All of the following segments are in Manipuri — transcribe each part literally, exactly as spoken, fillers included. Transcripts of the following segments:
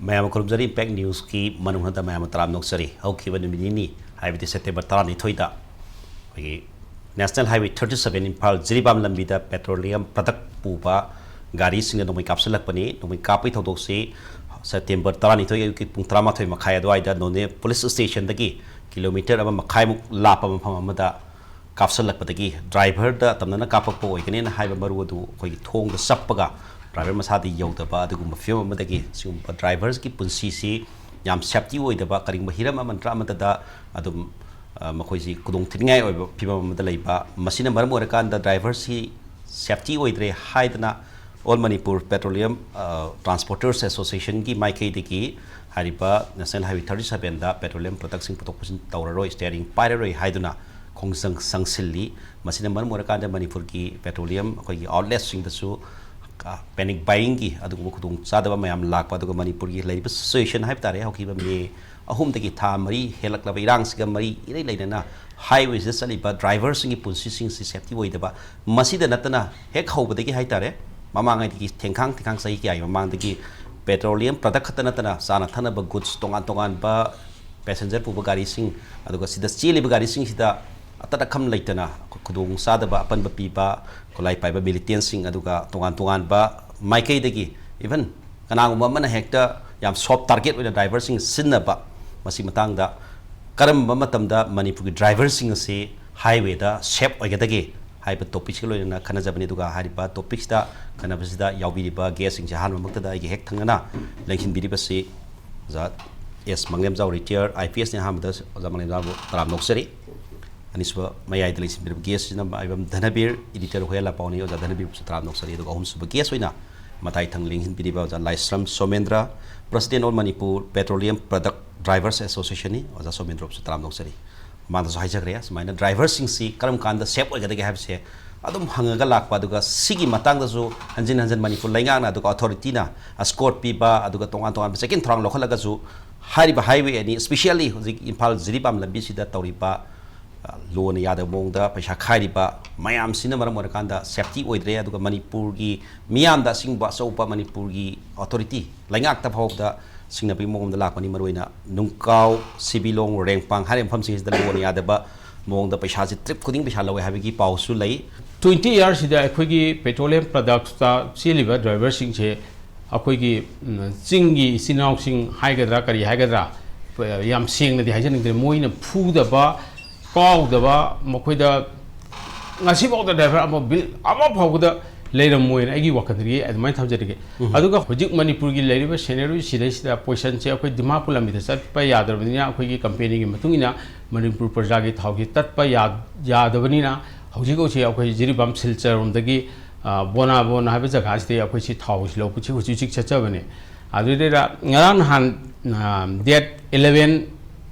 ꯃꯌꯥꯝ ꯈꯨꯔꯨꯝꯖꯔꯤ꯫ ꯏꯝꯄꯦꯛ ꯅ꯭ꯌꯨꯁꯀꯤ ꯃꯅꯨꯡꯗ ꯃꯌꯥꯝ ꯇꯔꯥꯝꯅ ꯑꯣꯛꯆꯔꯤ꯫ ꯍꯧꯈꯤꯕ ꯅꯨꯃꯤꯠ ꯅꯤꯅꯤ, ꯍꯥꯏꯕꯗꯤ ꯁꯦꯞꯇꯦꯝꯕꯔ ꯇꯔꯥꯅꯤꯊꯣꯏꯗ ꯑꯩꯈꯣꯏꯒꯤ national highway thirty seven Imphal Jiribam ꯂꯝꯕꯤꯗ ꯄꯦꯇ꯭ꯔꯣꯂꯤꯌꯝ ꯄ꯭ꯔꯗꯛ ꯄꯨꯕ ꯒꯥꯔꯤꯁꯤꯡꯅ ꯅꯣꯡꯃꯩ ꯀꯥꯞꯁꯤꯜꯂꯛꯄꯅꯤ꯫ ꯅꯣꯡꯃꯩ ꯀꯥꯞꯄꯒꯤ ꯊꯧꯗꯣꯛꯁꯤ ꯁꯦꯞꯇꯦꯝꯕꯔ ꯇꯔꯥꯅꯤꯊꯣꯏ ꯑꯌꯨꯛꯀꯤ ꯄꯨꯡ ꯇꯔꯥꯃꯥꯊꯣꯏ ꯃꯈꯥꯏ ꯑꯗꯨꯋꯥꯏꯗ ꯅꯣꯅꯦ ꯄꯨꯂꯤꯁ ꯁ꯭ꯇꯦꯁꯟꯗꯒꯤ ꯀꯤꯂꯣꯃꯤꯇꯔ ꯑꯃ ꯃꯈꯥꯏꯃꯨꯛ ꯂꯥꯞꯄ ꯃꯐꯝ ꯑꯃꯗ ꯀꯥꯞꯁꯤꯜꯂꯛꯄꯗꯒꯤ ꯗ꯭ꯔꯥꯏꯚꯔꯗ ꯇꯝꯅꯅ ꯀꯥꯞꯄꯛꯄ ꯑꯣꯏꯒꯅꯤꯅ ꯍꯥꯏꯕ ꯃꯔꯨ ꯑꯗꯨ ꯑꯩꯈꯣꯏꯒꯤ ꯊꯣꯡꯗ ꯆꯞꯄꯒ ꯗ꯭ꯔꯥꯏꯚꯔ ꯃꯁꯥꯗ ꯌꯧꯗꯕ ꯑꯗꯨꯒꯨꯝꯕ ꯐꯤꯕꯝ ꯑꯃꯗꯒꯤ ꯁꯤꯒꯨꯝꯕ ꯗ꯭ꯔꯥꯏꯚꯔꯁꯀꯤ ꯄꯨꯟꯁꯤꯁꯤ ꯌꯥꯝ ꯁꯦꯞꯇꯤ ꯑꯣꯏꯗꯕ, ꯀꯔꯤꯒꯨꯝꯕ ꯍꯤꯔꯝ ꯑꯃ ꯅꯠꯇ꯭ꯔ ꯑꯃꯠꯇꯗ ꯑꯗꯨꯝ, ꯑ, ꯃꯈꯣꯏꯁꯤ ꯈꯨꯗꯣꯡ ꯊꯤꯅꯤꯡꯉꯥꯏ ꯑꯣꯏꯕ ꯐꯤꯕꯝ ꯑꯃꯗ ꯂꯩꯕ꯫ ꯃꯁꯤꯅ ꯃꯔꯝ ꯑꯣꯏꯔꯀꯥꯟꯗ ꯗ꯭ꯔꯥꯏꯚꯔꯁꯤ ꯁꯦꯞꯇꯤ ꯑꯣꯏꯗ꯭ꯔꯦ ꯍꯥꯏꯗꯅ All Manipur Petroleum, ꯑ, Transporters Associationꯒꯤ ꯃꯥꯏꯀꯩꯗꯒꯤ ꯍꯥꯏꯔꯤꯕ ꯅꯦꯁꯅꯦꯜ ꯍꯥꯏꯋꯦ ꯊꯥꯔꯇꯤ ꯁꯚꯦꯟꯗ ꯄꯦꯇ꯭ꯔꯣꯂꯤꯌꯝ ꯄ꯭ꯔꯗꯛꯁꯤꯡ ꯄꯨꯊꯣꯛ ꯄꯨꯁꯤꯟ ꯇꯧꯔꯔꯣꯏ, ꯁ꯭ꯇꯤꯌꯥꯔꯤꯡ ꯄꯥꯏꯔꯔꯣꯏ ꯍꯥꯏꯗꯨꯅ ꯈꯣꯡꯖꯪ ꯆꯪꯁꯤꯜꯂꯤ꯫ ꯃꯁꯤꯅ ꯃꯔꯝ ꯑꯣꯏꯔꯀꯥꯟꯗ ꯃꯅꯤꯄꯨꯔꯒꯤ ꯄꯦꯇ꯭ꯔꯣꯂꯤꯌꯝ ꯑꯩꯈꯣꯏꯒꯤ ꯑꯥꯎꯠꯂꯦꯠꯁꯤꯡꯗꯁꯨ, ꯑ, ꯄꯦꯅꯤꯛ ꯕꯥꯏꯌꯤꯡꯒꯤ ꯑꯗꯨꯒꯨꯝꯕ ꯈꯨꯗꯣꯡꯆꯥꯗꯕ ꯃꯌꯥꯝ ꯂꯥꯛꯄ, ꯑꯗꯨꯒ ꯃꯅꯤꯄꯨꯔꯒꯤ ꯂꯩꯔꯤꯕ ꯁꯤꯆꯨꯋꯦꯁꯟ ꯍꯥꯏꯕ ꯇꯥꯔꯦ, ꯍꯧꯈꯤꯕ ꯃꯦ ꯑꯍꯨꯝꯗꯒꯤ ꯊꯥ ꯃꯔꯤ ꯍꯦꯜꯂꯛꯂꯕ ꯏꯔꯥꯡꯁꯤꯒ ꯃꯔꯤ ꯏꯔꯩ ꯂꯩꯅꯅ ꯍꯥꯏꯋꯦꯁꯤꯗ ꯆꯠꯂꯤꯕ ꯗ꯭ꯔꯥꯏꯚꯔꯁꯤꯡꯒꯤ ꯄꯨꯟꯁꯤꯁꯤꯡꯁꯤ ꯁꯦꯞꯇꯤ ꯑꯣꯏꯗꯕ, ꯃꯁꯤꯗ ꯅꯠꯇꯅ ꯍꯦꯛ ꯍꯧꯕꯗꯒꯤ ꯍꯥꯏ ꯇꯥꯔꯦ, ꯃꯃꯥꯡꯉꯩꯗꯒꯤ ꯊꯦꯡꯈꯥꯡ ꯊꯦꯡꯈꯥꯡ ꯆꯍꯤ ꯀꯌꯥꯒꯤ ꯃꯃꯥꯡꯗꯒꯤ ꯄꯦꯇ꯭ꯔꯣꯂꯤꯌꯝ ꯄ꯭ꯔꯗꯛ ꯈꯛꯇ ꯅꯠꯇꯅ ꯆꯥꯅ ꯊꯛꯅꯕ ꯒꯨꯗꯁ ꯇꯣꯉꯥꯟ ꯇꯣꯉꯥꯟꯕ ꯄꯦꯁꯦꯟꯖꯔ ꯄꯨꯕ ꯒꯥꯔꯤꯁꯤꯡ, ꯑꯗꯨꯒ ꯁꯤꯗ ꯆꯦꯜꯂꯤꯕ ꯒꯥꯔꯤꯁꯤꯡꯁꯤꯗ ꯑꯇꯠ ꯑꯈꯝ ꯂꯩꯇꯅ ꯈꯨꯗꯣꯡ ꯆꯥꯗꯕ ꯑꯄꯟꯕ ꯄꯤꯕ, ꯈꯨꯠꯂꯥꯏ ꯄꯥꯏꯕ ꯃꯤꯂꯤꯇꯦꯟꯁꯤꯡ, ꯑꯗꯨꯒ ꯇꯣꯉꯥꯟ ꯇꯣꯉꯥꯟꯕ ꯃꯥꯏꯀꯩꯗꯒꯤ, even ꯀꯅꯥꯒꯨꯝꯕ ꯑꯃꯅ ꯍꯦꯛꯇ ꯌꯥꯝ ꯁꯣꯐ ꯇꯥꯔꯒꯦꯠ ꯑꯣꯏꯅ ꯗ꯭ꯔꯥꯏꯚꯔꯁꯤꯡ ꯁꯤꯖꯤꯟꯅꯕ, ꯃꯁꯤ ꯃꯇꯥꯡꯗ ꯀꯔꯝꯕ ꯃꯇꯝꯗ ꯃꯅꯤꯄꯨꯔꯒꯤ ꯗ꯭ꯔꯥꯏꯚꯔꯁꯤꯡ ꯑꯁꯤ ꯍꯥꯏꯋꯦꯗ ꯁꯦꯐ ꯑꯣꯏꯒꯗꯒꯦ ꯍꯥꯏꯕ ꯇꯣꯄꯤꯛꯁꯤꯒ ꯂꯣꯏꯅꯅ ꯈꯟꯅꯖꯕꯅꯤ꯫ ꯑꯗꯨꯒ ꯍꯥꯏꯔꯤꯕ ꯇꯣꯄꯤꯛꯁꯤꯗ ꯈꯟꯅꯕꯁꯤꯗ ꯌꯥꯎꯕꯤꯔꯤꯕ ꯒꯦꯁꯁꯤꯡꯁꯦ ꯑꯍꯥꯟꯕꯃꯛꯇꯗ ꯑꯩꯒꯤ ꯍꯦꯛ ꯊꯪꯅꯅ ꯂꯦꯡꯁꯤꯟꯕꯤꯔꯤꯕꯁꯤ ꯑꯣꯖꯥ ꯑꯦꯁ ꯃꯪꯂꯦꯝꯖꯥꯎ, ꯔꯤꯇꯤꯌꯔ ꯑꯥꯏ ꯄꯤ ꯑꯦꯁꯅꯤ꯫ ꯑꯍꯥꯟꯕꯗ ꯑꯣꯖꯥ ꯃꯪꯂꯦꯝꯖꯥꯎꯕꯨ ꯇꯔꯥꯝꯅ ꯑꯣꯛꯆꯔꯤ꯫ ꯑꯅꯤꯁꯨꯕ ꯃꯌꯥꯏꯗ ꯂꯩꯁꯤꯟꯕꯤꯔꯤꯕ ꯒꯦꯁꯁꯤꯅ ꯃꯥꯏꯕꯝ ꯙꯅꯕꯤꯔ, ꯏꯗꯤꯇꯔ ꯍꯨꯌꯦꯟ ꯂꯥꯟꯄꯥꯎꯅꯤ꯫ ꯑꯣꯖꯥ ꯙꯅꯕꯤꯔꯕꯨꯁꯨ ꯇꯔꯥꯝꯅ ꯑꯣꯛꯆꯔꯤ꯫ ꯑꯗꯨꯒ ꯑꯍꯨꯝꯁꯨꯕ ꯒꯦꯁ ꯑꯣꯏꯅ ꯃꯇꯥꯏ ꯊꯪ ꯂꯦꯡꯁꯤꯟꯕꯤꯔꯤꯕ ꯑꯣꯖꯥ ꯂꯥꯏꯁ꯭ꯔꯝ ꯁꯣꯃꯦꯟꯗ꯭ꯔ, President All Manipur Petroleum Product Drivers Associationꯅꯤ꯫ ꯑꯣꯖꯥ ꯁꯣꯃꯦꯟꯗ꯭ꯔꯕꯨꯁꯨ ꯇꯔꯥꯝꯅ ꯑꯣꯛꯆꯔꯤ꯫ ꯃꯥꯅꯁꯨ ꯍꯥꯏꯖꯈ꯭ꯔꯦ, ꯁꯨꯃꯥꯏꯅ ꯗ꯭ꯔꯥꯏꯚꯔꯁꯤꯡꯁꯤ ꯀꯔꯝ ꯀꯥꯟꯗ ꯁꯦꯐ ꯑꯣꯏꯒꯗꯒꯦ ꯍꯥꯏꯕꯁꯦ ꯑꯗꯨꯝ ꯍꯪꯉꯒ ꯂꯥꯛꯄ, ꯑꯗꯨꯒ ꯁꯤꯒꯤ ꯃꯇꯥꯡꯗꯁꯨ ꯍꯟꯖꯤꯟ ꯍꯟꯖꯤꯟ ꯃꯅꯤꯄꯨꯔ ꯂꯩꯉꯥꯛꯅ ꯑꯗꯨꯒ ꯑꯣꯊꯣꯔꯤꯇꯤꯅ ꯑꯦꯁꯀꯣꯔꯠ ꯄꯤꯕ, ꯑꯗꯨꯒ ꯇꯣꯉꯥꯟ ꯇꯣꯉꯥꯟꯕ ꯆꯦꯛꯁꯤꯟ ꯊꯧꯔꯥꯡ ꯂꯧꯈꯠꯂꯒꯁꯨ ꯍꯥꯏꯔꯤꯕ ꯍꯥꯏꯋꯦ ꯑꯅꯤ, especially ꯍꯧꯖꯤꯛ ꯏꯝꯐꯥꯜ ꯖꯤꯔꯤꯕꯥꯝ ꯂꯝꯕꯤꯁꯤꯗ ꯇꯧꯔꯤꯕ, ꯑ, ꯂꯣꯅ ꯌꯥꯗꯕ ꯃꯑꯣꯡꯗ ꯄꯩꯁꯥ ꯈꯥꯏꯔꯤꯕ ꯃꯌꯥꯝꯁꯤꯅ ꯃꯔꯝ ꯑꯣꯏꯔꯀꯥꯟꯗ ꯁꯦꯐꯇꯤ ꯑꯣꯏꯗ꯭ꯔꯦ꯫ ꯑꯗꯨꯒ ꯃꯅꯤꯄꯨꯔꯒꯤ ꯃꯤꯌꯥꯝꯗ ꯑꯁꯤꯒꯨꯝꯕ ꯑꯆꯧꯕ ꯃꯅꯤꯄꯨꯔꯒꯤ ꯑꯣꯊꯣꯔꯤꯇꯤ ꯂꯩꯉꯥꯛꯇ ꯐꯥꯎꯕꯗ ꯁꯤꯡꯅꯕꯒꯤ ꯃꯑꯣꯡꯗ ꯂꯥꯛꯄꯅꯤ꯫ ꯃꯔꯨꯑꯣꯏꯅ ꯅꯨꯡꯀꯥꯎ, ꯁꯤꯕꯤꯂꯣꯡ, ꯔꯦꯡꯄꯥꯡ ꯍꯥꯏꯔꯤꯕ ꯃꯐꯝꯁꯤꯡꯁꯤꯗ ꯂꯣꯅ ꯌꯥꯗꯕ ꯃꯑꯣꯡꯗ ꯄꯩꯁꯥꯁꯤ ꯇ꯭ꯔꯤꯞ ꯈꯨꯗꯤꯡ ꯄꯩꯁꯥ ꯂꯧꯋꯦ ꯍꯥꯏꯕꯒꯤ ꯄꯥꯎꯁꯨ ꯂꯩ꯫ Twenty yearsꯁꯤꯗ ꯑꯩꯈꯣꯏꯒꯤ petroleum productsꯇ ꯆꯦꯜꯂꯤꯕ ꯗ꯭ꯔꯥꯏꯚꯔꯁꯤꯡꯁꯦ ꯑꯩꯈꯣꯏꯒꯤ, ꯎꯝ, ꯆꯤꯡꯒꯤ ꯏꯆꯤꯟ ꯏꯅꯥꯎꯁꯤꯡ ꯍꯥꯏꯒꯗ꯭ꯔꯥ ꯀꯔꯤ ꯍꯥꯏꯒꯗ꯭ꯔꯥ, ꯌꯥꯝ ꯁꯦꯡꯅꯗꯤ ꯍꯥꯏꯖꯅꯤꯡꯗ꯭ꯔꯦ, ꯃꯣꯏꯅ ꯐꯨꯗꯕ, ꯀꯥꯎꯗꯕ, ꯃꯈꯣꯏꯗ ꯉꯁꯤꯐꯥꯎꯗ ꯗ꯭ꯔꯥꯏꯚꯔ ꯑꯃ, ꯕꯤꯜ ꯑꯃ ꯐꯥꯎꯕꯗ ꯂꯩꯔꯝꯃꯣꯏꯅ ꯑꯩꯒꯤ ꯋꯥꯈꯜꯗꯒꯤ ꯑꯗꯨꯃꯥꯏꯅ ꯊꯝꯖꯔꯒꯦ꯫ ꯎꯝ꯫ ꯑꯗꯨꯒ ꯍꯧꯖꯤꯛ ꯃꯅꯤꯄꯨꯔꯒꯤ ꯂꯩꯔꯤꯕ scenario ꯁꯤꯗꯩꯁꯤꯗ ꯄꯣꯖꯤꯁꯟꯁꯦ ꯑꯩꯈꯣꯏ ꯗꯤꯃꯥꯄꯨꯔ ꯂꯝꯕꯤꯗ ꯆꯠꯄ ꯌꯥꯗ꯭ꯔꯕꯅꯤꯅ, ꯑꯩꯈꯣꯏꯒꯤ ꯀꯝꯄꯦꯅꯤꯒꯤ ꯃꯇꯨꯡ ꯏꯟꯅ ꯃꯅꯤꯄꯨꯔ ꯄ꯭ꯔꯖꯥꯒꯤ ꯊꯥꯎꯁꯤ ꯇꯠꯄ ꯌꯥ-, ꯌꯥꯗꯕꯅꯤꯅ, ꯍꯧꯖꯤꯛ ꯍꯧꯖꯤꯛ ꯑꯩꯈꯣꯏ ꯖꯤꯔꯤꯕꯥꯝ ꯁꯤꯜꯆꯔ ꯔꯣꯝꯗꯒꯤ, ꯑ, ꯕꯣꯅꯥ ꯕꯣꯅꯥ ꯍꯥꯏꯕ ꯖꯒꯥꯁꯤꯗꯒꯤ ꯑꯩꯈꯣꯏꯁꯤ ꯊꯥꯎꯁꯤ ꯂꯧꯕꯁꯤ ꯍꯧꯖꯤꯛ ꯍꯧꯖꯤꯛ ꯆꯠꯆꯕꯅꯦ꯫ ꯑꯗꯨꯗꯩꯗ ꯉꯔꯥꯡ ꯅꯍꯥꯟ, ꯑ, date eleven,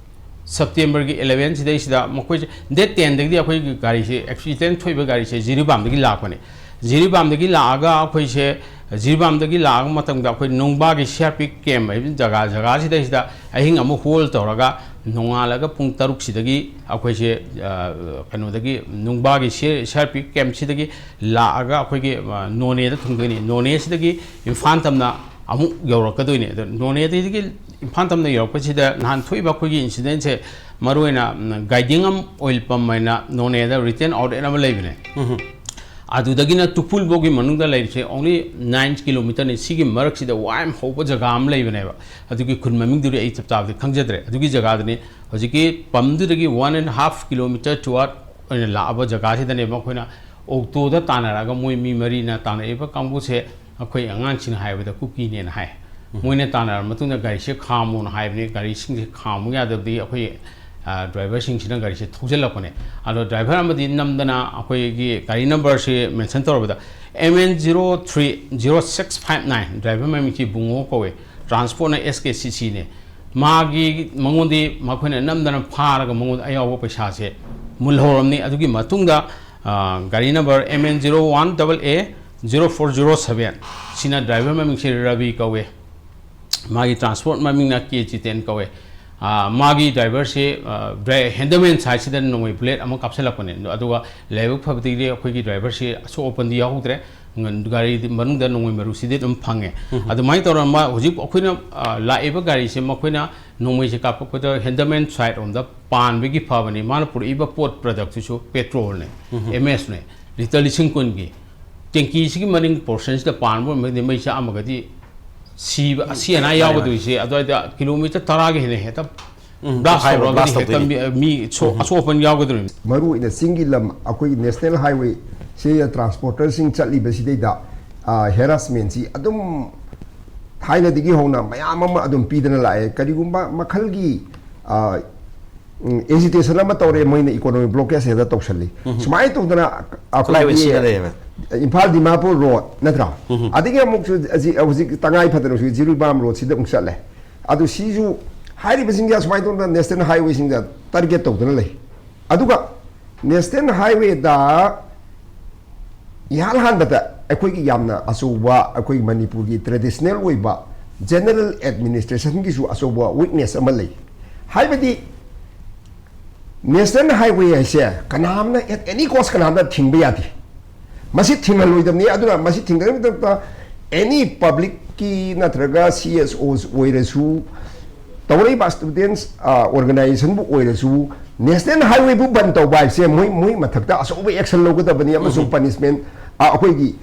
Septemberꯒꯤ eleven ꯁꯤꯗꯩꯁꯤꯗ ꯃꯈꯣꯏꯁꯦ date tenꯗꯒꯤꯗꯤ ꯑꯩꯈꯣꯏꯒꯤ ꯒꯥꯔꯤꯁꯦ, accident ꯊꯣꯛꯏꯕ ꯒꯥꯔꯤꯁꯦ ꯖꯤꯔꯤꯕꯥꯝꯗꯒꯤ ꯂꯥꯛꯄꯅꯦ꯫ ꯖꯤꯔꯤꯕꯥꯝꯗꯒꯤ ꯂꯥꯛꯑꯒ ꯑꯩꯈꯣꯏꯁꯦ, ꯖꯤꯔꯤꯕꯥꯝꯗꯒꯤ ꯂꯥꯛꯑꯒ ꯃꯇꯝꯗ ꯑꯩꯈꯣꯏ ꯅꯨꯡꯕꯥꯒꯤ ꯁꯤ ꯑꯥꯔ ꯄꯤ ꯀꯦꯝ ꯍꯥꯏꯕ ꯖꯒꯥ, ꯖꯒꯥꯁꯤꯗꯩꯁꯤꯗ ꯑꯍꯤꯡ ꯑꯃꯨꯛ ꯍꯣꯜ ꯇꯧꯔꯒ ꯅꯣꯡꯉꯥꯜꯂꯒ ꯄꯨꯡ ꯇꯔꯨꯛꯁꯤꯗꯒꯤ ꯑꯩꯈꯣꯏꯁꯦ, ꯑ, ꯀꯩꯅꯣꯗꯒꯤ ꯅꯨꯡꯕꯥꯒꯤ ꯁꯤ, ꯁꯤ ꯑꯥꯔ ꯄꯤ ꯀꯦꯝꯁꯤꯗꯒꯤ ꯂꯥꯛꯑꯒ ꯑꯩꯈꯣꯏꯒꯤ, ꯑ, ꯅꯣꯅꯦꯗ ꯊꯨꯡꯗꯣꯏꯅꯤ꯫ ꯅꯣꯅꯦꯁꯤꯗꯒꯤ ꯏꯝꯐꯥꯜ ꯇꯝꯅ ꯑꯃꯨꯛ ꯌꯧꯔꯛꯀꯗꯣꯏꯅꯤ꯫ ꯑꯗꯣ ꯅꯣꯅꯦꯗꯒꯤ ꯏꯝꯐꯥꯜ ꯇꯝꯅ ꯌꯧꯔꯛꯄꯁꯤꯗ ꯅꯍꯥꯟ ꯊꯣꯛꯏꯕ ꯑꯩꯈꯣꯏꯒꯤ incidentꯁꯦ ꯃꯔꯨꯑꯣꯏꯅ, ꯎꯝ, ꯒꯥꯏꯗꯤꯡꯉꯝ ꯑꯣꯏꯜ ꯄꯝ ꯍꯥꯏꯅ ꯅꯣꯅꯦꯗ retail outlet ꯑꯃ ꯂꯩꯕꯅꯦ꯫ ꯎꯝ꯫ ꯑꯗꯨꯗꯒꯤꯅ ꯇꯨꯄꯨꯜ ꯐꯥꯎꯒꯤ ꯃꯅꯨꯡꯗ ꯂꯩꯔꯤꯁꯦ only nine kilometerꯅꯤ꯫ ꯁꯤꯒꯤ ꯃꯔꯛꯁꯤꯗ ꯋꯥꯏ ꯑꯃ ꯍꯧꯕ ꯖꯒꯥ ꯑꯃ ꯂꯩꯕꯅꯦꯕ꯫ ꯑꯗꯨꯒꯤ ꯈꯨꯟ ꯃꯃꯤꯡꯗꯨꯗꯤ ꯑꯩ ꯆꯞ ꯆꯥꯕꯗꯤ ꯈꯪꯖꯗ꯭ꯔꯦ꯫ ꯑꯗꯨꯒꯤ ꯖꯒꯥꯗꯨꯅꯤ ꯍꯧꯖꯤꯛꯀꯤ ꯄꯝꯗꯨꯗꯒꯤ one and half kilometer toward ꯑꯣꯏꯅ ꯂꯥꯛꯑꯕ ꯖꯒꯥꯁꯤꯗꯅꯦꯕ ꯑꯩꯈꯣꯏꯅ ꯑꯣꯛꯇꯣꯗ ꯇꯥꯟꯅꯔꯛꯑꯒ ꯃꯣꯏ ꯃꯤ ꯃꯔꯤꯅ ꯇꯥꯟꯅꯔꯛꯏꯕ ꯀꯥꯡꯕꯨꯁꯦ ꯑꯩꯈꯣꯏ ꯑꯉꯥꯡꯁꯤꯡꯅ ꯍꯥꯏꯕꯗ ꯀꯨꯀꯤꯅꯦꯅ ꯍꯥꯏ꯫ ꯎꯝ꯫ ꯃꯣꯏꯅ ꯇꯥꯟꯅꯔꯕ ꯃꯇꯨꯡꯗ ꯒꯥꯔꯤꯁꯦ ꯈꯥꯝꯃꯣꯅ ꯍꯥꯏꯕꯅꯤ꯫ ꯒꯥꯔꯤꯁꯤꯡꯁꯦ ꯈꯥꯝꯃꯨ ꯌꯥꯗꯕꯗꯒꯤ ꯑꯩꯈꯣꯏ, ꯑ, ꯗ꯭ꯔꯥꯏꯚꯔꯁꯤꯡꯁꯤꯅ ꯒꯥꯔꯤꯁꯦ ꯊꯧꯖꯤꯜꯂꯛꯄꯅꯦ꯫ ꯑꯗꯣ ꯗ꯭ꯔꯥꯏꯚꯔ ꯑꯃꯗꯤ ꯅꯝꯗꯅ ꯑꯩꯈꯣꯏꯒꯤ ꯒꯥꯔꯤ ꯅꯝꯕꯔꯁꯤ mention ꯇꯧꯔꯕꯗ M N zero three zero six five nine, driver ꯃꯃꯤꯡꯁꯤ ꯕꯨꯡꯉꯣ ꯀꯧꯋꯦ, ꯇ꯭ꯔꯥꯟꯁꯄꯣꯔꯠꯅ S K C Cꯅꯦ꯫ ꯃꯥꯒꯤ, ꯃꯉꯣꯟꯗꯤ ꯃꯈꯣꯏꯅ ꯅꯝꯗꯅ ꯐꯥꯔꯒ ꯃꯉꯣꯟꯗ ꯑꯌꯥꯎꯕ ꯄꯩꯁꯥꯁꯦ ꯃꯨꯜꯍꯧꯔꯝꯅꯤ꯫ ꯑꯗꯨꯒꯤ ꯃꯇꯨꯡꯗ, ꯑ, ꯒꯥꯔꯤ number M N zero one double A zero four zero seven, ꯁꯤꯅ ꯗ꯭ꯔꯥꯏꯚꯔ ꯃꯃꯤꯡꯁꯦ ꯔꯕꯤ ꯀꯧꯋꯦ꯫ ꯃꯥꯒꯤ ꯇ꯭ꯔꯥꯟꯁꯄꯣꯔꯠ ꯃꯃꯤꯡꯅ ꯀꯦ ꯖꯤꯇꯦꯟ ꯀꯧꯋꯦ꯫ ꯑ, ꯃꯥꯒꯤ ꯗ꯭ꯔꯥꯏꯚꯔꯁꯦ, ꯑ, ꯗ꯭ꯔꯥꯏ-, ꯍꯦꯟꯗꯜꯃꯦꯟ ꯁꯥꯏꯠꯁꯤꯗ ꯅꯣꯡꯃꯩ ꯕꯨꯂꯦꯠ ꯑꯃ ꯀꯥꯞꯁꯤꯜꯂꯛꯄꯅꯦ꯫ ꯑꯗꯨꯒ ꯂꯥꯏꯕꯛ ꯐꯕꯗꯒꯤꯗꯤ ꯑꯩꯈꯣꯏꯒꯤ ꯗ꯭ꯔꯥꯏꯚꯔꯁꯦ ꯑꯁꯣꯛ ꯑꯄꯟꯗꯤ ꯌꯥꯎꯍꯧꯗ꯭ꯔꯦ꯫ ꯒꯥꯔꯤ ꯃꯅꯨꯡꯗ ꯅꯣꯡꯃꯩ ꯃꯔꯨꯁꯤꯗꯤ ꯑꯗꯨꯝ ꯐꯪꯉꯦ꯫ ꯑꯗꯨꯃꯥꯏꯅ ꯇꯧꯔꯒ ꯃꯥ ꯍꯧꯖꯤꯛ ꯑꯩꯈꯣꯏꯅ, ꯑ, ꯂꯥꯛꯏꯕ ꯒꯥꯔꯤꯁꯦ ꯃꯈꯣꯏꯅ ꯅꯣꯡꯃꯩꯁꯦ ꯀꯥꯞꯄꯛꯄꯗ ꯍꯦꯟꯗꯜꯃꯦꯟ ꯁꯥꯏꯠ ꯔꯣꯝꯗ ꯄꯥꯟꯕꯒꯤ ꯐꯕꯅꯤ꯫ ꯃꯥꯅ ꯄꯨꯔꯛꯏꯕ ꯄꯣꯠ ꯄ꯭ꯔꯗꯛꯇꯨꯁꯨ ꯄꯦꯇ꯭ꯔꯣꯜꯅꯦ, M S ꯅꯦ, ꯂꯤꯇꯔ ꯂꯤꯁꯤꯡ ꯀꯨꯟꯒꯤ꯫ ꯇꯦꯡꯀꯤꯁꯤꯒꯤ ꯃꯅꯤꯡ ꯄꯣꯔꯁꯟꯁꯤꯗ ꯄꯥꯟꯕ ꯑꯣꯏꯔꯝꯃꯒꯗꯤ ꯃꯩ ꯆꯥꯛꯑꯝꯃꯒꯗꯤ ꯁꯤꯕ, ꯑꯁꯤ ꯑꯅꯥ ꯌꯥꯎꯒꯗꯣꯏꯁꯦ ꯑꯗꯨꯋꯥꯏꯗ ꯀꯤꯂꯣꯃꯤꯇꯔ ꯇꯔꯥꯒꯤ ꯍꯦꯟꯅ ꯍꯦꯛꯇ ꯎꯝ, blast ꯇꯧꯔꯒꯗꯤ ꯍꯦꯛꯇ ꯃꯤ, ꯃꯤ ꯁꯣ-, ꯑꯁꯣꯛ ꯑꯄꯟ ꯌꯥꯎꯒꯗꯣꯔꯤꯕꯅꯤ꯫ ꯃꯔꯨ ꯑꯣꯏꯅ ꯆꯤꯡꯒꯤ ꯂꯝ, ꯑꯩꯈꯣꯏꯒꯤ ꯅꯦꯁꯅꯦꯜ ꯍꯥꯏꯋꯦ ꯁꯤꯗ ꯇ꯭ꯔꯥꯟꯁꯄꯣꯔꯇꯔꯁꯤꯡ ꯆꯠꯂꯤꯕꯁꯤꯗꯩꯗ, ꯑ, ꯍꯦꯔꯥꯁꯃꯦꯟꯁꯤ ꯑꯗꯨꯝ ꯊꯥꯏꯅꯗꯒꯤ ꯍꯧꯅ ꯃꯌꯥꯝ ꯑꯃ ꯑꯗꯨꯝ ꯄꯤꯗꯅ ꯂꯥꯛꯑꯦ꯫ ꯀꯔꯤꯒꯨꯝꯕ ꯃꯈꯜꯒꯤ, ꯑ, ꯎꯝ, ꯑꯦꯖꯤꯇꯦꯁꯟ ꯑꯃ ꯇꯧꯔꯦ, ꯃꯣꯏꯅ ꯏꯀꯣꯅꯣꯃꯤꯛ ꯕ꯭ꯂꯣꯀꯦꯖ ꯍꯦꯛꯇ ꯇꯧꯁꯜꯂꯤ꯫ ꯁꯨꯃꯥꯏꯅ ꯇꯧꯗꯅ ꯑꯩꯈꯣꯏꯒꯤ ꯏꯝꯐꯥꯜ ꯗꯤꯃꯥꯄꯨꯔ ꯔꯣꯗ ꯅꯠꯇ꯭ꯔꯥ? ꯑꯗꯒꯤ ꯑꯃꯨꯛꯁꯨ ꯍꯧꯖꯤꯛ, ꯍꯧꯖꯤꯛ ꯇꯉꯥꯏ ꯐꯗꯅꯁꯨ ꯖꯤꯔꯤꯕꯥꯝ ꯔꯣꯗꯁꯤꯗ ꯑꯃꯨꯛ ꯆꯠꯂꯦ꯫ ꯑꯗꯨ ꯁꯤꯁꯨ ꯍꯥꯏꯔꯤꯕꯁꯤꯡꯁꯦ ꯑꯁꯨꯃꯥꯏꯅ ꯇꯧꯗꯅ ꯅꯦꯁꯅꯦꯜ ꯍꯥꯏꯋꯦꯁꯤꯡꯗ ꯇꯥꯔꯒꯦꯠ ꯇꯧꯗꯅ ꯂꯩ꯫ ꯑꯗꯨꯒ ꯅꯦꯁꯅꯦꯜ ꯍꯥꯏꯋꯦꯗ ꯏꯍꯥꯟ ꯍꯥꯟꯕꯗ ꯑꯩꯈꯣꯏꯒꯤ ꯌꯥꯝꯅ ꯑꯆꯧꯕ, ꯑꯩꯈꯣꯏ ꯃꯅꯤꯄꯨꯔꯒꯤ ꯇ꯭ꯔꯦꯗꯤꯁꯅꯦꯜ ꯑꯣꯏꯕ ꯖꯦꯅꯔꯦꯜ ꯑꯦꯗꯃꯤꯅꯤꯁꯇ꯭ꯔꯦꯁꯟꯒꯤꯁꯨ ꯑꯆꯧꯕ ꯋꯤꯛꯅꯦꯁ ꯑꯃ ꯂꯩ꯫ ꯍꯥꯏꯕꯗꯤ ꯅꯦꯁꯅꯦꯜ ꯍꯥꯏꯋꯦ ꯍꯥꯏꯁꯦ ꯀꯅꯥꯝꯅ at any cost ꯀꯅꯥꯝꯅ ꯊꯤꯡꯕ ꯌꯥꯗꯦ꯫ ꯃꯁꯤ ꯊꯤꯡꯍꯜꯂꯣꯏꯗꯕꯅꯤ꯫ ꯑꯗꯨꯅ ꯃꯁꯤ ꯊꯤꯡꯗꯅꯕꯒꯤꯗꯃꯛꯇ any ꯄꯕ꯭ꯂꯤꯛꯀꯤ ꯅꯠꯇ꯭ꯔꯒ C S Os ꯑꯣꯏꯔꯁꯨ, ꯇꯧꯔꯛꯏꯕ ꯁ꯭ꯇꯨꯗꯦꯟꯠꯁ, ꯑ, ꯑꯣꯔꯒꯅꯥꯏꯖꯦꯁꯟꯕꯨ ꯑꯣꯏꯔꯁꯨ, ꯅꯦꯁꯅꯦꯜ ꯍꯥꯏꯋꯦꯕꯨ ꯕꯟ ꯇꯧꯕ ꯍꯥꯏꯕꯁꯦ ꯃꯣꯏ, ꯃꯣꯏ ꯃꯊꯛꯇ ꯑꯆꯧꯕ ꯑꯦꯛꯁꯟ ꯂꯧꯒꯗꯕꯅꯤ ꯑꯃꯁꯨꯡ ꯄꯅꯤꯁꯃꯦꯟꯠ, ꯑ, ꯑꯩꯈꯣꯏꯒꯤ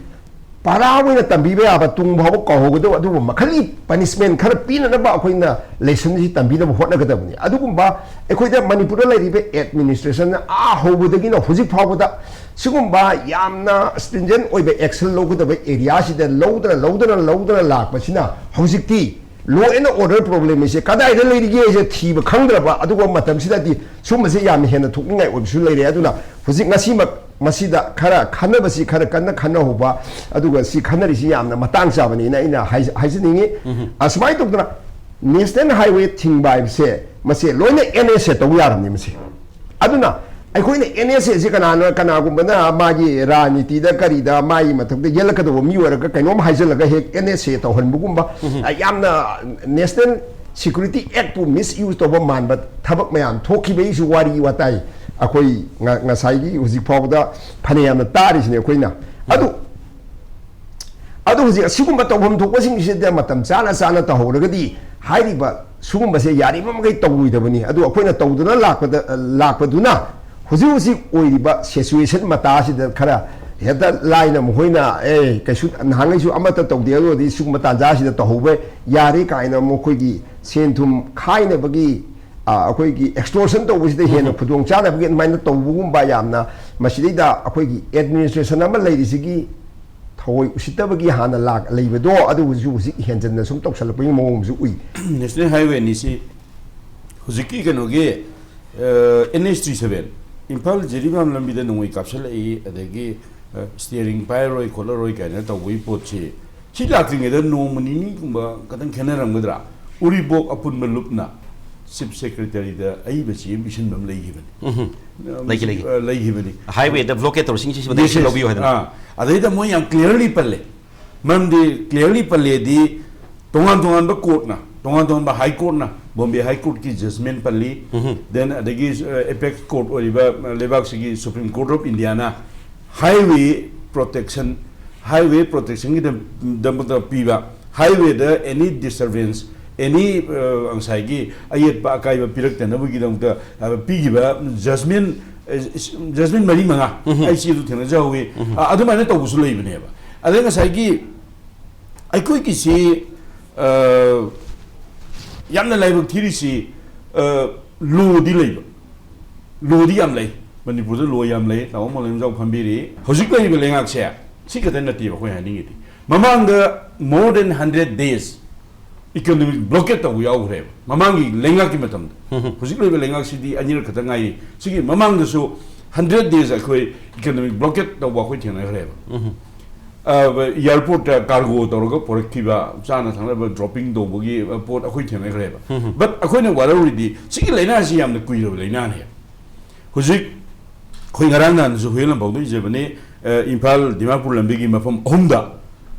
ꯄꯔꯥ ꯑꯣꯏꯅ ꯇꯝꯕꯤꯕ ꯌꯥꯕ, ꯇꯨꯡ ꯐꯥꯎꯕ ꯀꯥꯎꯍꯧꯒꯗꯕ ꯑꯗꯨꯒꯨꯝꯕ ꯃꯈꯜꯒꯤ ꯄꯅꯤꯁꯃꯦꯟꯠ ꯈꯔ ꯄꯤꯅꯅꯕ ꯑꯩꯈꯣꯏꯅ ꯂꯦꯁꯟꯁꯤ ꯇꯝꯕꯤꯅꯕ ꯍꯣꯠꯅꯒꯗꯕꯅꯤ꯫ ꯑꯗꯨꯒꯨꯝꯕ ꯑꯩꯈꯣꯏꯗ ꯃꯅꯤꯄꯨꯔꯗ ꯂꯩꯔꯤꯕ ꯑꯦꯗꯃꯤꯅꯤꯁꯇ꯭ꯔꯦꯁꯟꯅ ꯑꯥ ꯍꯧꯕꯗꯒꯤꯅ ꯍꯧꯖꯤꯛ ꯐꯥꯎꯕꯗ ꯁꯤꯒꯨꯝꯕ ꯌꯥꯝꯅ ꯁ꯭ꯇ꯭ꯔꯤꯟꯖꯦꯟꯠ ꯑꯣꯏꯕ ꯑꯦꯛꯁꯟ ꯂꯧꯒꯗꯕ ꯑꯦꯔꯤꯌꯥꯁꯤꯗ ꯂꯧꯗꯅ, ꯂꯧꯗꯅ, ꯂꯧꯗꯅ ꯂꯥꯛꯄꯁꯤꯅ ꯍꯧꯖꯤꯛꯇꯤ law and order problem ꯑꯁꯦ ꯀꯗꯥꯏꯗ ꯂꯩꯔꯤꯒꯦ ꯍꯥꯏꯁꯦ ꯊꯤꯕ ꯈꯪꯗ꯭ꯔꯕ ꯑꯗꯨꯒꯨꯝꯕ ꯃꯇꯝꯁꯤꯗꯗꯤ ꯁꯨꯝꯕꯁꯦ ꯌꯥꯝꯅ ꯍꯦꯟꯅ ꯊꯣꯛꯅꯤꯡꯉꯥꯏ ꯑꯣꯏꯕꯁꯨ ꯂꯩꯔꯦ꯫ ꯑꯗꯨꯅ ꯍꯧꯖꯤꯛ ꯉꯁꯤꯃꯛ ꯃꯁꯤꯗ ꯈꯔ ꯈꯟꯅꯕꯁꯤ ꯈꯔ ꯀꯟꯅ ꯈꯟꯅꯍꯧꯕ, ꯑꯗꯨꯒ ꯁꯤ ꯈꯟꯅꯔꯤꯁꯤ ꯌꯥꯝꯅ ꯃꯇꯥꯡ ꯆꯥꯕꯅꯤꯅ ꯑꯩꯅ ꯍꯥꯏ-, ꯍꯥꯏꯖꯅꯤꯡꯉꯤ꯫ ꯑꯁꯨꯃꯥꯏꯅ ꯇꯧꯗꯅ National Highway ꯊꯤꯡꯕ ꯍꯥꯏꯕꯁꯦ ꯃꯁꯦ ꯂꯣꯏꯅ N S A ꯇꯧ ꯌꯥꯔꯕꯅꯤ ꯃꯁꯦ꯫ ꯑꯗꯨꯅ ꯑꯩꯈꯣꯏꯅ N S A ꯁꯦ ꯀꯅꯥꯅ, ꯀꯅꯥꯒꯨꯝꯕꯅ ꯃꯥꯒꯤ ꯔꯥꯖꯅꯤꯇꯤꯗ ꯀꯔꯤꯗ ꯃꯥꯒꯤ ꯃꯊꯛꯇ ꯌꯦꯜꯂꯛꯀꯗꯧꯕ ꯃꯤ ꯑꯣꯏꯔꯒ ꯀꯩꯅꯣꯝ ꯍꯥꯏꯖꯜꯂꯒ ꯍꯦꯛ N S A ꯇꯧꯍꯟꯕꯒꯨꯝꯕ, ꯑ, ꯌꯥꯝꯅ National Security Act ꯄꯨ misuse ꯇꯧꯕ ꯃꯥꯟꯕ ꯊꯕꯛ ꯃꯌꯥꯝ ꯊꯣꯛꯈꯤꯕꯒꯤꯁꯨ ꯋꯥꯔꯤ ꯋꯥꯇꯥꯏ ꯑꯩꯈꯣꯏ ꯉ-, ꯉꯁꯥꯏꯒꯤ ꯍꯧꯖꯤꯛ ꯐꯥꯎꯕꯗ ꯐꯅꯌꯥꯝꯅ ꯇꯥꯔꯤꯁꯤꯅꯦ ꯑꯩꯈꯣꯏꯅ꯫ ꯑꯗꯨ ꯑꯗꯨ ꯍꯧꯖꯤꯛ ꯑꯁꯤꯒꯨꯝꯕ ꯇꯧꯐꯝ ꯊꯣꯛꯄꯁꯤꯡꯁꯤꯗ ꯃꯇꯝ ꯆꯥꯅ ꯆꯥꯅ ꯇꯧꯍꯧꯔꯒꯗꯤ ꯍꯥꯏꯔꯤꯕ ꯁꯤꯒꯨꯝꯕꯁꯦ ꯌꯥꯔꯤꯕ ꯃꯈꯩ ꯇꯧꯔꯣꯏꯗꯕꯅꯤ꯫ ꯑꯗꯨ ꯑꯩꯈꯣꯏꯅ ꯇꯧꯗꯨꯅ ꯂꯥꯛꯄꯗ, ꯂꯥꯛꯄꯗꯨꯅ ꯍꯧꯖꯤꯛ ꯍꯧꯖꯤꯛ ꯑꯣꯏꯔꯤꯕ situation ꯃꯇꯥꯁꯤꯗ ꯈꯔ ꯍꯦꯛꯇ ꯂꯥꯏꯅ ꯃꯈꯣꯏꯅ, "ꯑꯦ, ꯀꯩꯁꯨ ꯅꯍꯥꯟꯈꯩꯁꯨ ꯑꯃꯠꯇ ꯇꯧꯗꯦ, ꯑꯗꯨ ꯑꯣꯏꯔꯗꯤ ꯁꯤꯒꯨꯝꯕ ꯇꯥꯟꯖꯥꯁꯤꯗ ꯇꯧꯍꯧꯕ ꯌꯥꯔꯦ" ꯀꯥꯏꯅ ꯃꯈꯣꯏꯒꯤ ꯁꯦꯟ ꯊꯨꯝ ꯈꯥꯏꯅꯕꯒꯤ, ꯑ, ꯑꯩꯈꯣꯏꯒꯤ extortion ꯇꯧꯕꯁꯤꯗ ꯍꯦꯟꯅ ꯎꯝ꯫ ꯈꯨꯗꯣꯡ ꯆꯥꯅꯕꯒꯤ ꯑꯗꯨꯃꯥꯏꯅ ꯇꯧꯕꯒꯨꯝꯕ ꯌꯥꯝꯅ, ꯃꯁꯤꯗꯩꯗ ꯑꯩꯈꯣꯏꯒꯤ administration ꯑꯃ ꯂꯩꯔꯤꯁꯤꯒꯤ ꯊꯑꯣꯏ ꯎꯁꯤꯠꯇꯕꯒꯤ ꯍꯥꯟꯅ ꯂꯥꯛ-, ꯂꯩꯕꯗꯣ, ꯑꯗꯨꯕꯨꯁꯨ ꯍꯧꯖꯤꯛ ꯍꯦꯟꯖꯟꯅ ꯁꯨꯝ ꯇꯧꯁꯜꯂꯛꯄꯒꯤ ꯃꯑꯣꯡꯁꯨ ꯎꯏ꯫ National Highway ꯑꯅꯤꯁꯤ ꯍꯧꯖꯤꯛꯀꯤ ꯀꯩꯅꯣꯒꯤ, ꯑ, N H three seven, Imphal Jiribam ꯂꯝꯕꯤꯗ ꯅꯣꯡꯃꯩ ꯀꯥꯞꯁꯤꯜꯂꯛꯏ, ꯑꯗꯒꯤ, ꯑ, steering ꯄꯥꯏꯔꯔꯣꯏ ꯈꯣꯠꯂꯔꯣꯏ ꯀꯥꯏꯅ ꯇꯧꯕꯒꯤ ꯄꯣꯠꯁꯤ, ꯁꯤ ꯂꯥꯛꯇ꯭ꯔꯤꯉꯩꯗ ꯅꯣꯡꯃ ꯅꯤꯅꯤꯒꯨꯝꯕ ꯈꯇꯪ ꯈꯦꯠꯅꯔꯝꯒꯗ꯭ꯔꯥ? ꯎꯔꯤꯄꯣꯛ ꯑꯄꯨꯟꯕ ꯂꯨꯞꯅ Chief Secretaryꯗ ꯑꯏꯕ ꯆꯦ ꯑꯃ ꯄꯤꯁꯤꯟꯕ ꯑꯃ ꯂꯩꯈꯤꯕꯅꯤ꯫ ꯎꯝꯍꯨꯝ꯫ ꯑ, ꯂꯩꯈꯤ, ꯂꯩꯈꯤ꯫ ꯑ, ꯂꯩꯈꯤꯕꯅꯤ꯫ Highwayꯗ blockade ꯇꯧꯔꯤꯁꯤꯡꯁꯤꯕꯨ Yes, action yes. ꯂꯧꯕꯤꯌꯨ ꯍꯥꯏꯗꯅ꯫ ꯑꯥ, ꯑꯗꯩꯗ ꯃꯣꯏ ꯌꯥꯝ clearly ꯄꯜꯂꯦ꯫ ꯃꯔꯝꯗꯤ clearly ꯄꯜꯂꯦꯗꯤ ꯇꯣꯉꯥꯟ ꯇꯣꯉꯥꯟꯕ courtꯅ, ꯇꯣꯉꯥꯟ ꯇꯣꯉꯥꯟꯕ High Courtꯅ, Bombay High Courtꯀꯤ judgment ꯄꯜꯂꯤ, ꯎꯝꯍꯨꯝ꯫ Then ꯑꯗꯒꯤ, ꯑ, apex court ꯑꯣꯏꯔꯤꯕ, ꯑ, ꯂꯩꯕꯥꯛꯁꯤꯒꯤ Supreme Court of Indiaꯅ highway protection, highway protectionꯒꯤꯗꯃꯛꯇ ꯄꯤꯕ, highwayꯗ any disturbance, any, ꯑ, ꯉꯁꯥꯏꯒꯤ ꯑꯌꯦꯠꯄ ꯑꯀꯥꯏꯕ ꯄꯤꯔꯛꯇꯅꯕꯒꯤꯗꯃꯛꯇ, ꯑ, ꯄꯤꯈꯤꯕ judgment, ꯑ, judgment ꯃꯔꯤ ꯃꯉꯥ ꯎꯝꯍꯨꯝ꯫ ꯑꯩ ꯆꯦꯗꯨ ꯊꯦꯡꯅꯖꯍꯧꯋꯤ꯫ ꯎꯝꯍꯨꯝ꯫ ꯑ, ꯑꯗꯨꯃꯥꯏꯅ ꯇꯧꯕꯁꯨ ꯂꯩꯕꯅꯦꯕ꯫ ꯑꯗꯩ ꯉꯁꯥꯏꯒꯤ ꯑꯩꯈꯣꯏꯒꯤꯁꯤ, ꯑ, ꯌꯥꯝꯅ ꯂꯥꯏꯕꯛ ꯊꯤꯔꯤꯁꯤ, ꯑ, lawꯗꯤ ꯂꯩꯕ, lawꯗꯤ ꯌꯥꯝ ꯂꯩ꯫ ꯃꯅꯤꯄꯨꯔꯗ law ꯌꯥꯝ ꯂꯩ, ꯇꯥꯃꯣ ꯃꯣꯂꯦꯝꯖꯥꯎ ꯐꯝꯕꯤꯔꯤ꯫ ꯍꯧꯖꯤꯛ ꯂꯩꯔꯤꯕ ꯂꯩꯉꯥꯛꯁꯦ ꯁꯤ ꯈꯛꯇ ꯅꯠꯇꯦꯕ ꯑꯩꯈꯣꯏ ꯍꯥꯏꯅꯤꯡꯉꯤꯗꯤ꯫ ꯃꯃꯥꯡꯗ more than hundred days economic blockade ꯇꯧꯕ ꯌꯥꯎꯈ꯭ꯔꯦꯕ ꯃꯃꯥꯡꯒꯤ ꯂꯩꯉꯥꯛꯀꯤ ꯃꯇꯝꯗ꯫ ꯎꯝ꯫ ꯍꯧꯖꯤꯛ ꯂꯩꯕ ꯂꯩꯉꯥꯛꯁꯤꯗꯤ ꯑꯅꯤꯔꯛ ꯈꯛꯇ ꯉꯥꯏꯔꯤ꯫ ꯁꯤꯒꯤ ꯃꯃꯥꯡꯗꯁꯨ hundred days ꯑꯩꯈꯣꯏ economic blockade ꯇꯧꯕ ꯑꯩꯈꯣꯏ ꯊꯦꯡꯅꯈ꯭ꯔꯦꯕ꯫ ꯎꯝ꯫ ꯑꯦꯌꯥꯔꯄꯣꯔꯠꯇ ꯀꯥꯔꯒꯣ ꯇꯧꯔꯒ ꯄꯨꯔꯛꯈꯤꯕ ꯆꯥꯅ ꯊꯛꯅꯕ ꯗ꯭ꯔꯣꯞꯄꯤꯡ ꯇꯧꯕꯒꯤ ꯄꯣꯠ ꯑꯩꯈꯣꯏ ꯊꯦꯡꯅꯈ꯭ꯔꯦꯕ꯫ ꯕꯠ ꯑꯩꯈꯣꯏꯅ ꯋꯥꯔꯧꯔꯤꯗꯤ ꯁꯤꯒꯤ ꯂꯥꯏꯅꯥꯁꯤ ꯌꯥꯝꯅ ꯀꯨꯏꯔꯕ ꯂꯥꯏꯅꯥꯅꯦ꯫ ꯍꯧꯖꯤꯛ ꯑꯩꯈꯣꯏ ꯉꯔꯥꯡ ꯅꯍꯥꯟꯁꯨ ꯍꯨꯏꯌꯦꯟ ꯂꯝꯄꯥꯎꯗ ꯏꯖꯕꯅꯤ, ꯏꯝꯐꯥꯜ ꯗꯤꯃꯥꯄꯨꯔ ꯂꯝꯕꯤꯒꯤ ꯃꯐꯝ ꯑꯍꯨꯝꯗ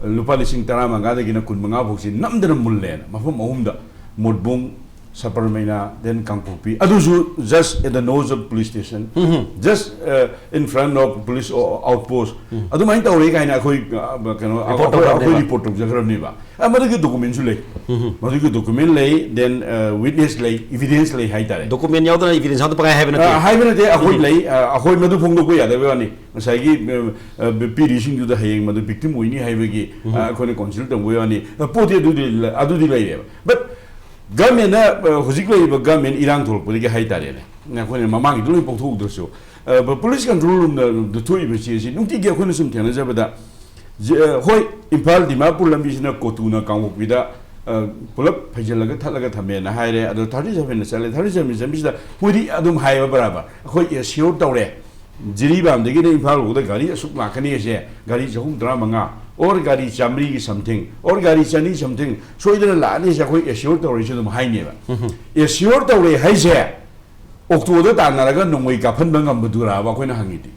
ꯂꯨꯄꯥ ꯂꯤꯁꯤꯡ ꯇꯔꯥꯃꯉꯥꯗꯒꯤꯅ ꯀꯨꯟꯃꯉꯥ ꯐꯥꯎꯁꯤ ꯅꯝꯗꯅ ꯃꯨꯜꯂꯦꯅ꯫ ꯃꯐꯝ ꯑꯍꯨꯝꯗ, ꯃꯣꯠꯕꯨꯡ, ꯁꯄꯔꯃꯩꯅꯥ, then ꯀꯥꯡꯄꯣꯛꯄꯤ, ꯑꯗꯨꯁꯨ just at the nose of police station, just in front of police outpost, ꯑꯗꯨꯃꯥꯏꯅ ꯇꯧꯔꯦ ꯀꯥꯏꯅ ꯑꯩꯈꯣꯏ, ꯑ, ꯀꯩꯅꯣ, Report ꯑꯩꯈꯣꯏ, ꯑꯩꯈꯣꯏ ꯇꯧꯈ꯭ꯔꯕꯅꯦꯕ꯫ Report ꯇꯧꯖꯈ꯭ꯔꯕꯅꯦꯕ꯫ ꯑ, ꯃꯗꯨꯒꯤ document ꯁꯨ ꯂꯩ꯫ ꯃꯗꯨꯒꯤ document ꯂꯩ, then, ꯑ, witness ꯂꯩ, evidence ꯂꯩ ꯍꯥꯏꯇꯥꯔꯦ꯫ Document ꯌꯥꯎꯗꯅ evidence ꯌꯥꯎꯗꯅ ꯄꯪꯍꯥꯏ ꯍꯥꯏꯕ ꯅꯠꯇꯦ꯫ ꯑ, ꯍꯥꯏꯕ ꯅꯠꯇꯦ, ꯑꯩꯈꯣꯏ ꯂꯩ, ꯑ, ꯑꯩꯈꯣꯏ ꯃꯗꯨ ꯐꯣꯡꯗꯣꯛꯄ ꯌꯥꯗꯕꯩ ꯋꯥꯅꯤ꯫ ꯉꯁꯥꯏꯒꯤ, ꯑ, ꯑ, ꯄꯤꯔꯤꯁꯤꯡꯗꯨꯗ ꯍꯌꯦꯡ ꯃꯗꯨ victim ꯑꯣꯏꯅꯤ ꯍꯥꯏꯕꯒꯤ, ꯑ, ꯑꯩꯈꯣꯏꯅ conceal ꯇꯧꯕꯒꯤ ꯋꯥꯅꯤ꯫ ꯑ, ꯄꯣꯠꯇꯤ ꯑꯗꯨꯗꯤ, ꯑꯗꯨꯗꯤ ꯂꯩꯔꯦꯕ꯫ But government ꯅ, ꯑ, ꯍꯧꯖꯤꯛ ꯂꯩꯔꯤꯕ government ꯏꯔꯥꯡ ꯊꯣꯛꯂꯛꯄꯗꯒꯤ ꯍꯥꯏꯇꯥꯔꯦꯅꯦ, ꯑꯩꯈꯣꯏꯅ ꯃꯃꯥꯡꯒꯤꯗꯨ ꯂꯣꯏ ꯄꯣꯛꯊꯣꯛꯎꯗ꯭ꯔꯁꯨ, ꯑ, police control room ꯗ ꯊꯣꯛꯏꯕ ꯆꯦꯁꯤ ꯅꯨꯡꯇꯤꯒꯤ ꯑꯩꯈꯣꯏꯅ ꯁꯨꯝ ꯊꯦꯡꯅꯖꯕꯗ, ꯖ-, ꯑ, ꯍꯣꯏ, ꯏꯝꯐꯥꯜ ꯗꯤꯃꯥꯄꯨꯔ ꯂꯝꯕꯤꯁꯤꯅ ꯀꯣꯇꯨꯅ ꯀꯥꯡꯄꯣꯛꯄꯤꯗ, ꯑ, ꯄꯨꯂꯞ ꯐꯩꯖꯤꯜꯂꯒ ꯊꯠꯂꯒ ꯊꯝꯃꯦꯅ ꯍꯥꯏꯔꯦ꯫ ꯑꯗꯣ thirty seven ꯗ ꯆꯠꯂꯦ, thirty seven ꯆꯠꯄꯁꯤꯗ ꯃꯣꯏꯗꯤ ꯑꯗꯨꯝ ꯍꯥꯏꯌꯦꯕ ꯕꯔꯥꯕꯔ, "ꯑꯩꯈꯣꯏ assure ꯇꯧꯔꯦ, ꯖꯤꯔꯤꯕꯥꯝꯗꯒꯤꯅ ꯏꯝꯐꯥꯜ ꯐꯥꯎꯗ ꯒꯥꯔꯤ ꯑꯁꯨꯛ ꯂꯥꯛꯀꯅꯤ ꯍꯥꯏꯁꯦ, ꯒꯥꯔꯤ ꯆꯍꯨꯝ ꯇꯔꯥꯃꯉꯥ, or ꯒꯥꯔꯤ ꯆꯥꯃꯔꯤꯒꯤ something, or ꯒꯥꯔꯤ ꯆꯅꯤ something ꯁꯣꯏꯗꯅ ꯂꯥꯛꯑꯅꯤ ꯍꯥꯏꯁꯦ ꯑꯩꯈꯣꯏ assure ꯇꯧꯔꯦꯁꯦ" ꯑꯗꯨꯝ ꯍꯥꯏꯅꯦꯕ꯫ Assure ꯇꯧꯔꯦ ꯍꯥꯏꯁꯦ ꯑꯣꯛꯇꯣꯗ ꯇꯥꯟꯅꯔꯒ ꯅꯣꯡꯃꯩ ꯀꯥꯞꯍꯟꯕ ꯉꯝꯕꯗꯨꯔꯕ ꯑꯩꯈꯣꯏꯅ ꯍꯪꯉꯤꯗꯤ?